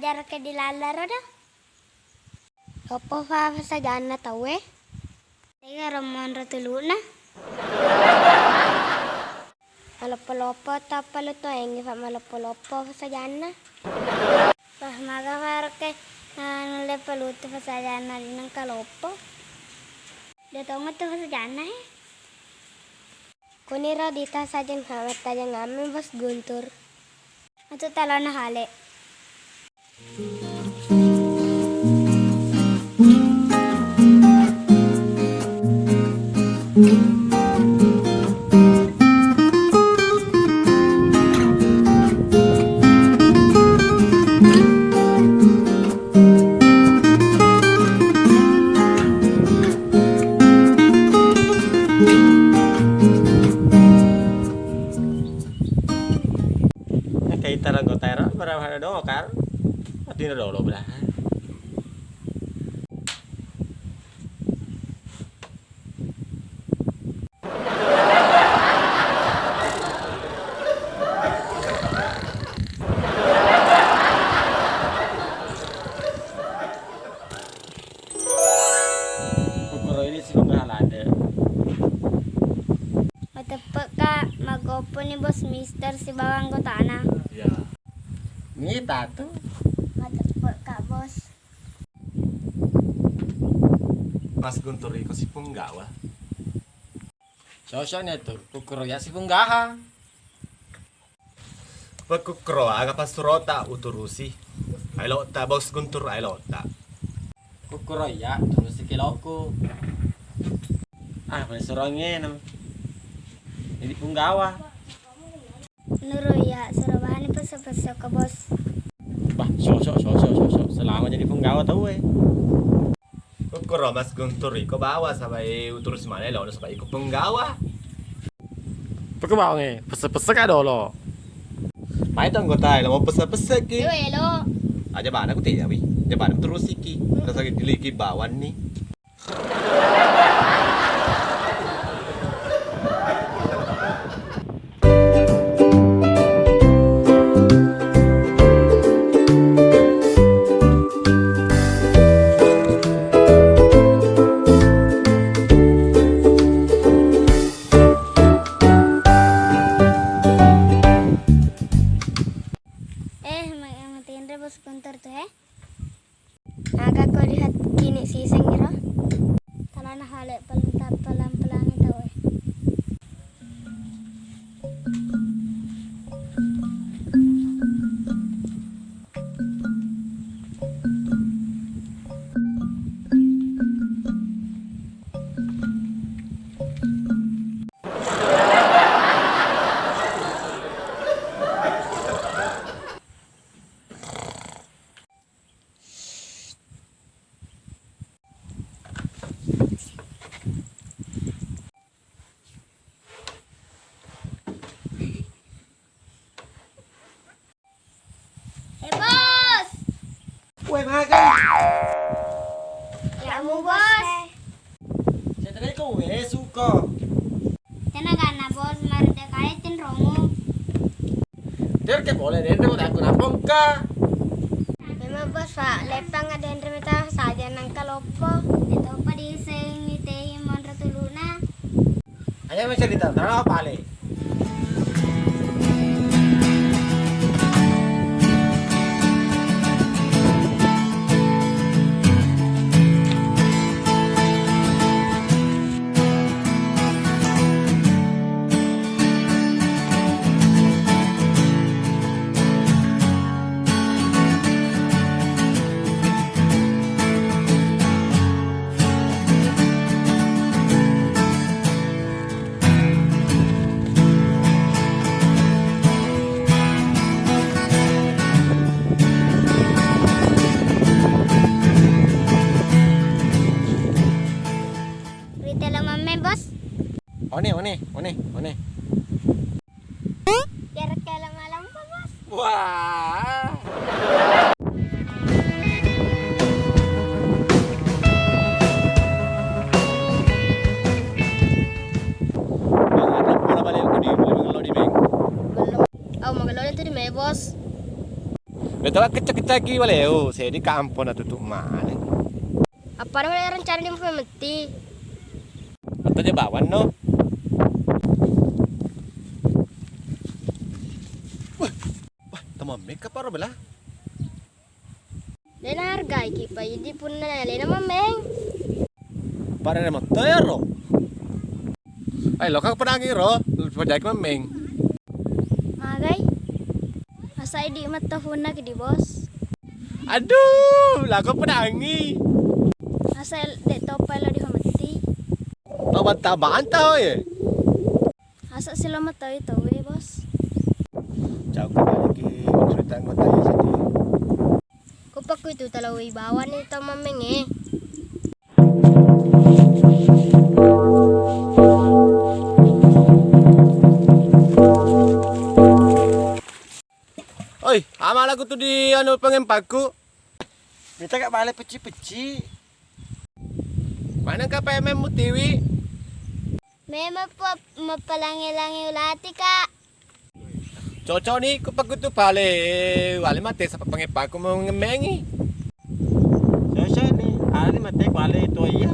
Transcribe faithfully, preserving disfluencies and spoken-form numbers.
Jarake di lallaro do. Loppo fa fasajanna tauwe. Tega ro monro tulu'na. Maloppo-loppo tappa lutoengngi fa maloppo-loppo fasajanna. Wah, maga farokke, ah, nulle palutu fasajanna di nengka loppo. Dia tongo tu fasajanna, he. Kuniro dita sajeng ha mattajeng amme Bos Guntur. Atu talana hale. Nakaitara anggota ero, bara hada dongokar. Atino dolo belahan. Ukuro ini sih nggak ada. Mateppe'ka, magopponi Bos Mister sibawa anggotana. Iya. Mita tu. Mateppe'ka, Bos. Mas Guntur iko sipunggawa. Sosok ni tu, kukuro ya sipunggaha. Pekkukkuro aga passurota uturusi. Aelota Bos Guntur, aelota. Kukkuro iya, turusi kiloku. Ah, pada suruh ngene. Jadi punggawa. Nuru iya, suruh bahani pese-pese ke Bos. Bah, sosok, sosok, sosok. Selama jadi punggawa tau eh. Kukkuro Mas Guntur iko bawa sabai uturusi mana lo sabai iko punggawa. Pake bawang e, pese-pese ka dolo. Mai tu anggota lo mau pese-pese ki. Elo, elo. Aja bana ku tiya wi. Aja bana terus iki. Rasa diliki bawang ni. Eh, ma-, matinre Bos Guntur tu, eh. Aga ko lihat kini siseng iro? Talana hale paling tappa lampelangi tau, eh. Eh, Bos. Weh, makan. Ya, mu, Bos. Saya tadi kau weh, suka. Tena gana, Bos, marita kaya tin romo. Derke boleh, dende mau takut apa engka? Memang, Bos, Pak, lepang ada yang terminta saja nangka loppo. Itu apa disengi tehi monro tuluna? Aja mencerita, terlalu apa, Le? Rita lo mamme, Bos. One, one, one, one. Biar kayak lama-lama, Bos. Wah. Bang, ada pola balik aku di, di, di, di, Bang. Belum. Oh, magello tu di me, Bos. Betul kecek-kecek ki waleo, sedi kampong na tutup mana. Apa ada rencana di metti? Atau je bawan no. Wah, wah, teman makeup apa bela? Lena hargai ki pa idi punna lena mameng. Pada ada motor ya ro. Ai lo kak pedangi ro, pajaki mameng. Magai. Asa idi metta punna ki di bos. Aduh, lako pedangi. Asa de topa lo di hometi. Tau bantah-bantah ye. Asa silo metta itu we bos. Jauh kembali ki cerita anggota ya sedih. Kupakku itu talo wibawa ni tau mameng e. Oi, ama laku tu di anu pengempakku. Mita kak bale peci-peci. Mana ka pemeng mutiwi? Memang po mapalange-lange ulati kak. Cocok ni ku pakutu pale, wale mate sapa pangepaku mau ngemengi. Cocok ni, ali mate pale to iya.